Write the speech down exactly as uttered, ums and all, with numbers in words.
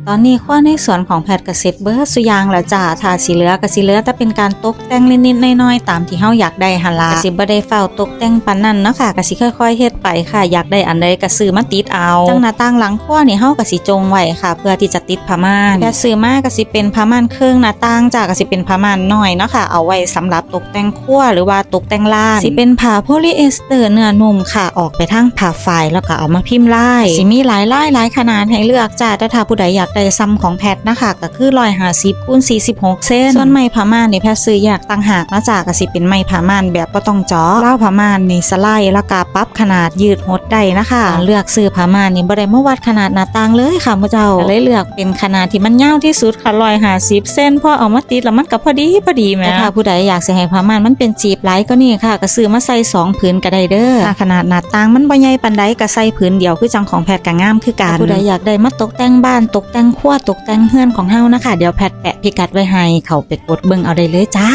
ตอนนี้ครัวในสวนของแพทย์ก็เสร็จเบิดซุอย่างแล้วจ้า ถ้าสิเหลือก็สิเหลือแต่เป็นการตกแต่งนิดๆหน้อยๆตามที่เฮาอยากได้หั่นล่ะ ก็สิบ่ได้ฟ้าวตกแต่งปานนั้นเนาะค่ะ ก็สิค่อยๆเฮ็ดไปค่ะ อยากได้อันใดก็ซื้อมาติดเอา จั่งหน้าต่างหลังครัวนี่เฮาก็สิจงไว้ค่ะ เพื่อที่จะติดผ้าม่าน แพทย์ซื้อมาก็สิเป็นผ้าม่านเครื่องหน้าต่างจ้า ก็สิเป็นผ้าม่านน้อยเนาะค่ะ เอาไว้สำหรับตกแต่งครัวหรือว่าตกแต่งร้าน สิเป็นผ้าโพลีเอสเตอร์เนื้อนุ่มค่ะ ออกไปทางผ้าฝ้ายแล้วก็เอามาพิมพ์ลาย สิมีหลายลายหลายขนาดให้เลือกจ้า แต่ถ้าผู้ใดอยากได้ส่ำของแพทย์นะคะ ก็คือร้อยห้าสิบคูณสี่สิบหกเซน ส่วนไม้ผ้าม่านนี่แพทย์ซื้อแยกต่างหากนะจ้า ก็สิเป็นไม้ผ้าม่านแบบบ่ต้องเจาะ ราวผ้าม่านนี่สไลด์แล้วก็ปรับขนาดยืดหดได้นะคะ เลือกซื้อผ้าม่านนี่บ่ได้มาวัดขนาดหน้าต่างเลยค่ะหมู่เจ้า ก็เลยเลือกเป็นขนาดที่มันยาวที่สุดค่ะ ร้อยห้าสิบเซน พอเอามาติดแล้วมันก็พอดีพอดีแหม แต่ถ้าผู้ใดอยากสิให้ผ้าม่านมันเป็นจีบหลายกว่านี้ค่ะ ก็ซื้อมาใส่สองผืนก็ได้เด้อ ถ้าขนาดหน้าต่างมันบ่ใหญ่ปานใดก็ใส่ผืนเดียวคือจั่งของแพทย์ก็งามคือกัน ถ้าผู้ใดอยากได้มาตกแต่งบ้านตกแต่งครัวตกแต่งเฮือนของเฮานะคะ เดี๋ยวแพทย์แปะพิกัดไว้ให้ เข้าไปกดเบิ่งเอาได้เลยจ้า